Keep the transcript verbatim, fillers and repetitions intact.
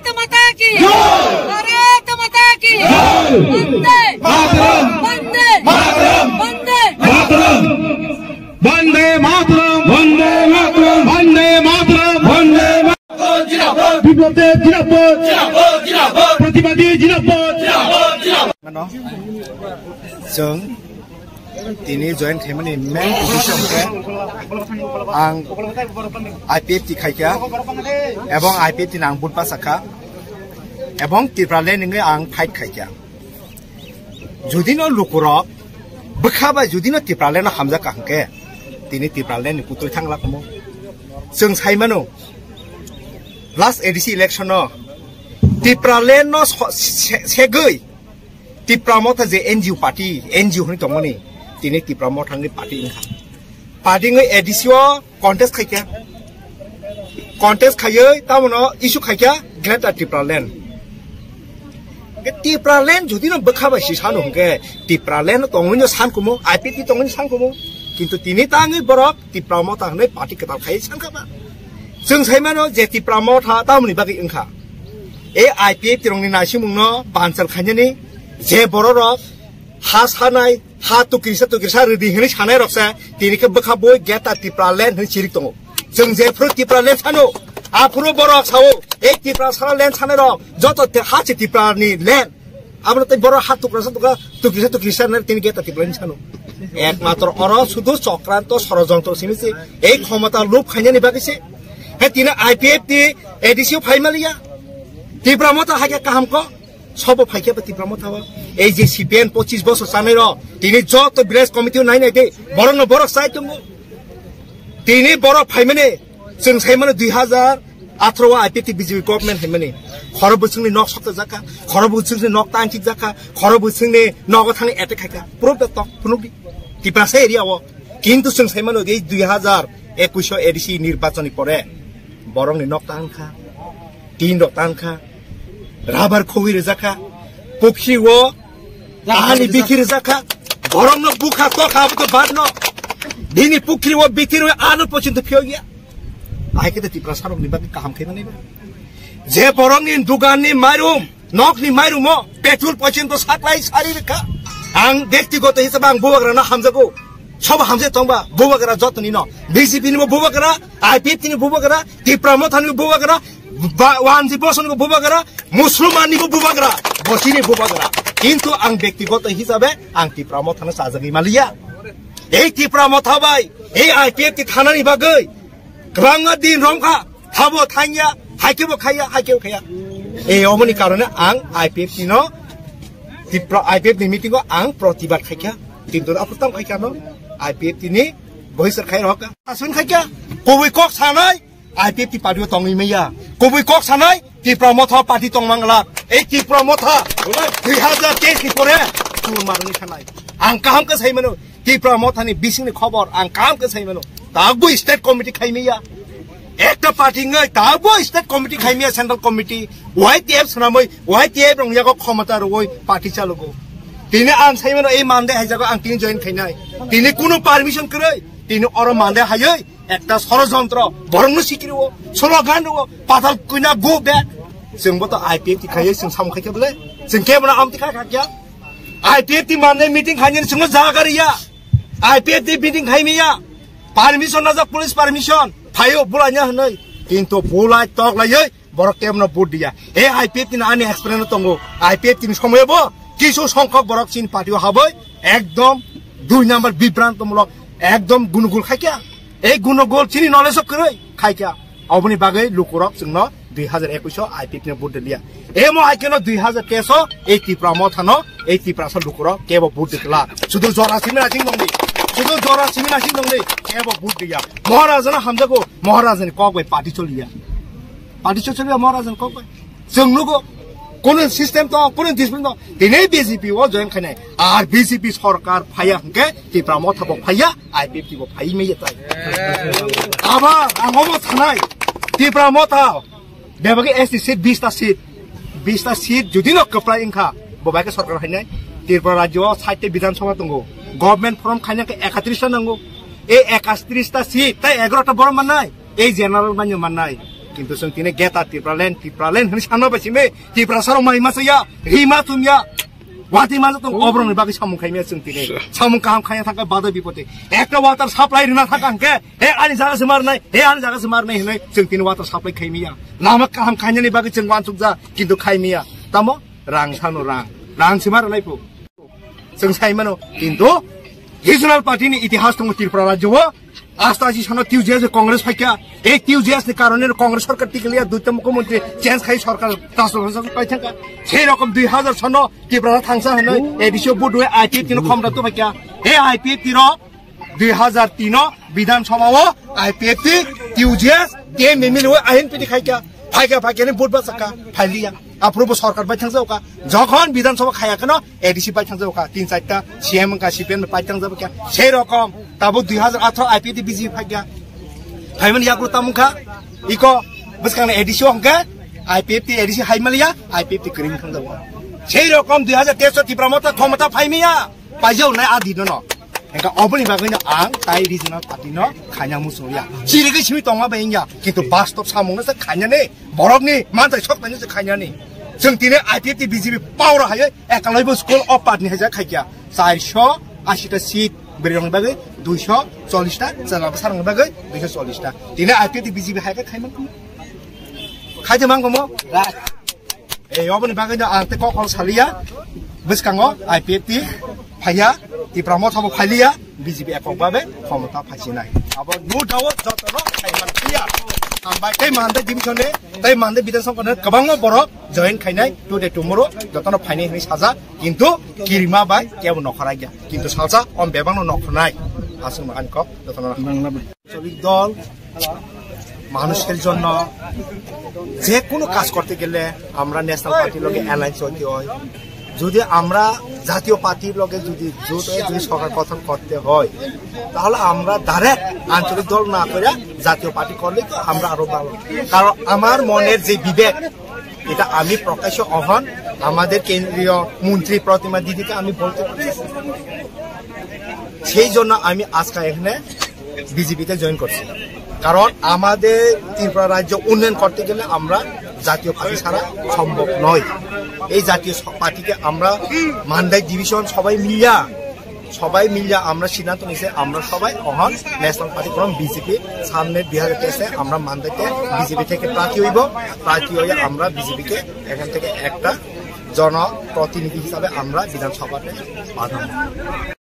भारत माता की जय। भारत माता की जय। वंदे मातरम। वंदे मातरम। वंदे मातरम। वंदे मातरम। वंदे मातरम। वंदे मातरम। वंदे मातरम। বিপ্লব দেব জিন্দাবাদ। জিন্দাবাদ, জিন্দাবাদ। প্রতিবাদী জিন্দাবাদ। জিন্দাবাদ, জিন্দাবাদ। Mano, chwng tini join khaimani main uddesho hwnkhe ang I P F T khaikha ebong I P F T ni ang budba sakha ebong Tipraland wngwi ang fight khaikha. Judino lukurok bwkha bai judino Tipraland no hamjakha hwnkhe tini Tipraland ni kutui thangla kumo. Chwng saimano last A D C election no Tipraland no so-, se-, segwi Tipra Motha je N G O party, N G O hwnwi tongmani, tini Tipra Motha ni party wngkha. Party wngwi A D C o contest khaikha. Contest khaiwi tamono issue khaikha Greater Tipraland. Hwnkhe Tipraland judino bwkha bai si sano hwnkhe Tipraland tongwino sankumo, I P F T tongwino sankumo. Kintu tini tangwi borok Tipra Motha hwnwi party kwtal khai sankha ba. Chwng saimano je Tipra Motha tamoni bagwi wngkha. E I P F T rokni naisimungno banchal khainani je bororok ha sanai, ha tukirisa tukirisa rwdi hwnwi sanai rokse tini khe bwkha bui Greater Tipraland hwnwi chirik tongo. Chwng jephuru Tipraland sano, aphuru borok sao, e Tipra sara land sanai rok joto te ha se Tipra ni land. Abono tei borok ha tukra sa tukra, tukri sa tukri sa nang tini Greater Tipraland sano. Ekmatro oro sudu chokranto sorojontro simi se ei khomota lub khainani bagwi se. He tini I P F T A D C o phai maliya. Tipra Motha haikhe kaham ko. Sobo phaikhe ba Tipra Motha o. Ei je C P M pochis bosor chanai ro. Tini joto village committee o nai nai de. Borok no borok sai tongo. Tini borok phaimani, chwng saimano dui hazar atharo o I P F T B J P government haimani. Khoro bwswngni nok sokta jakha, khoro bwswngni nok tanchik jakha, khoro bwswngni nogo thangwi attack khaikha. Proof da tok, phunukdi. Tiprasa area o. Kintu chwng saimano ei dui hazar ekush o A D C nirbachonni pore borokni nok tangkha. Tin rok tangkha, rabar khogwi rijak kha, pukhri o ahani bithi rijak kha, borokno bukha tokha abo to badno, bini pukhri o bithi rwi ano pochonto phiyok ya. Ahai khe Tiprasa rokni bagwi kaham khe mani ba. Je borokni duganni mairum, nokni mairumo petrol pochonto saklai sari rikha. Ang bektigoto hisabe ang bubagrano hamjago. Sobo hamjak tongba, bubagra jotoni no. B J P ni bo bubagra, I P F T ni bubagra, Tipra Motha ni bubagra, ba-, one G Bosong ni bubagra, Musulman ni bubagra, bosini bubagra. Kintu ang bektigoto hisabe ang Tipra Motha no chajagwi maliya. Ei Tipra Motha bai, ei I P F T thanani bagwi, kwbangma din romkha. Habo thangya, haikhe bo khaya, haikhe bo khaya. Ei, omoni karone ang I P F T no, Tipra I P F T ni meeting o ang protibad khaikha. Tinto apo tang khaikha no, I P F T ni bohisar khai rohka. Asun khaikha, kobui kok sanai, I P F T party o tongwi maya. Kobui kok sanai, Tipra Motha party tongmangla. Ei Tipra Motha, dui hazar teis ni pore, chul marni sanai. Ang kaham khe sai mano, Tipra Mothani bisingni khobor ang kaham khe sai mano. Tabukbo state committee khaimiya. Ekta party wngwi tabukbo state committee khaimiya, central committee, Y T F swnamwi, Y T F rong yago khomota rwui party chalogo. Tini ang sai mano ei Monday hai jago ang tini join khainai. Tini kunu permission kwrwi, tini oro Monday haiwi ekta sorojontro, borokno sikiriwo, slogan rwo, patal kuina go back. Chwngbo to I P F T khaiwi chwng samung khaikhe bwle. Chwng khe bono amtwi kha kha kya? I P F T manne meeting khainani chwngno jaga riya. I P F T meeting khaimiya. Permission najak, police permission. Phaio bulaina hwnwi. Kintu bulai toklaiwi borok kebono vote diya. E I P F T ni ani experience tongo. I P F T ni somoyo bo kisu songkhok borok chini party o haboi ekdom dui number bibrantomulok ekdom gunugul khaikya. Ei gunugul chini knowledge o kwrwi khaikya. Oboni bagwi lukurok chwngno dui hazar ekush o I P F T no vote rwliya. Emo hai kheno dui hazar teis o ei Tipra Mothano, ei Tiprasa lukurok kebo vote rwkla. Sudu jora simi nasing dongdi. Sudu jora simi nasing dongdi. Kebo vote rwya. Maharajano hamjago, Maharajani kok bai party choliya. Party choliya Maharajani kok bai. Chwng nugo, kunu system tong, kunu discipline tong. Tini B J P o join khainai. Ar B J P sorkar phaiya hwnkhe Tipra Motha bo phaiya, I P F T bo phai maya tai. Abar ang omo sanai, Tipra Motha bebagi S T seat, bish ta seat. Bish ta seat jodi no kwplai wngkha, bo bai khe sorkar phainai. Tripura rajyo o sait ta Bidhan Sabha tongo. Government form khaina khe ekatris ta nango. Ei ekatris ta seat, tai egaroh ta borok mannai. Ei general manya mannai. Kintu chwng tini geta Tipraland, Tipraland hwnwi sanma bai simi Tiprasa rok mai masa ya, rima tum ya. Wati masa tong obrong ni bagwi samung khaimya chwng tini. Samung kaham khaiya thangkha bada bipode. Ekta water supply rina thangkha hwnkhe, he ani jaga se marnai, he ani jaga se marnai hwnwi chwng tini water supply khaimya. Lama kaham khainani bagwi chwng wansukja, kintu khaimya. Tamo rang sano rang, rang se mar nai phu. Chwng sai mano, kintu regional party ni itihas tongo Tripura rajyo o. Asta aji sano T U J S Congress phaikha. Ei T U J S ni karone Congress sarkar tikliya, duita mukhyamantri change khai sarkar tasol pai thangkha. Sei rokom dui hazar sano Tripura thangsa hwnwi A D C o vote rwi I P F T no khomda tu phaikha. Ei I P F T ro dui hazar tin o Bidhan Sabha o I P F T, T U J S, T M M L o ahin piti khaikha. Phaikha, phaikha ni vote bachakha, phailiya. Aphuru bo sarkar bai thangsa ukha. Jokhon Bidhan Sabha khaya kheno A D C bai thangsa ukha. Tin charta C M wngkha, C P M bai thangsa ukha. Sei rokom tabo dui hazar atharo I P F T B J P phaikha. Phaimani yakulu tamo wngkha. Iko bwskangni A D C o hwnkhe I P F T A D C hai maliya, I P F T kwrwng thangsa ukha. Sei rokom dui hazar teis o Tipra Motha khomota phaimiya. Paijao nai adi no no. Engka oboni bagwi no ang tai regional party no khaina muchungya. Chirigwi simi tongma bai wngya. Kintu bastob samung no se khainani, borok ni mantai sok bai no se khainani. Chwng tini I P F T B J P power o hai ekalaibo school of party ni haja khaikya. Char sho ashi ta seat bwrwi rok ni bagwi, dui sho chollish ta chwla bwsa rok ni bagwi, dui sho chollish ta. Tini I P F T B J P hai khe khaimani. Khaide mangkomo. Ei, oboni bagwi no ang tei kok hol saliya. Bwskango I P F T phaiya, Tipra Motha bo phailiya, B J P ekok babe khomota phaisinai. Abo no doubt jotono khaiman phiya. Ang bai tei Mandai division ni, tei Mandai Bidhan Sabha ni kwbangma borok join khainai today tomorrow jotono phainai hwnwi sajak, kintu kirima bai kebo nokhoraiya. Kintu salsa om bebakno nokhornai. Aswk no ani kok jotono. আঞ্চলিক দল মানুষের জন্য যে কোনো কাজ করতে গেলে আমরা ন্যাশনাল পার্টির লগে অ্যালায়েন্স হইতে হয়। যদি আমরা জাতীয় পার্টির লগে যদি জোট হয়ে যদি সরকার গঠন করতে হয়, তাহলে আমরা ডাইরেক্ট আঞ্চলিক দল না করে জাতীয় পার্টি করলে তো আমরা আরো ভালো। কারণ আমার মনের যে বিবেক, এটা আমি প্রকাশ্য অহন আমাদের কেন্দ্রীয় মন্ত্রী প্রতিমা দিদিকে আমি বলতে পারি। সেই জন্য আমি আজকে এখানে বিজেপিতে জয়েন করছি। কারণ আমাদের ত্রিপুরা রাজ্য উন্নয়ন করতে গেলে আমরা জাতীয় পার্টি ছাড়া সম্ভব নয়। এই জাতীয় স-, পার্টিকে আমরা মান্দাই ডিভিশন সবাই মিলিয়া, সবাই মিলিয়া আমরা সিদ্ধান্ত নিয়েছি, আমরা সবাই অহন ন্যাশনাল পার্টি ফ্রম বিজেপি। সামনে দুই হাজার তেইশে আমরা মান্দাইতে বিজেপি থেকে প্রার্থী হইব। প্রার্থী হয়ে আমরা বিজেপিকে এখান থেকে একটা জনপ্রতিনিধি হিসাবে আমরা বিধানসভাতে পাঠাবো।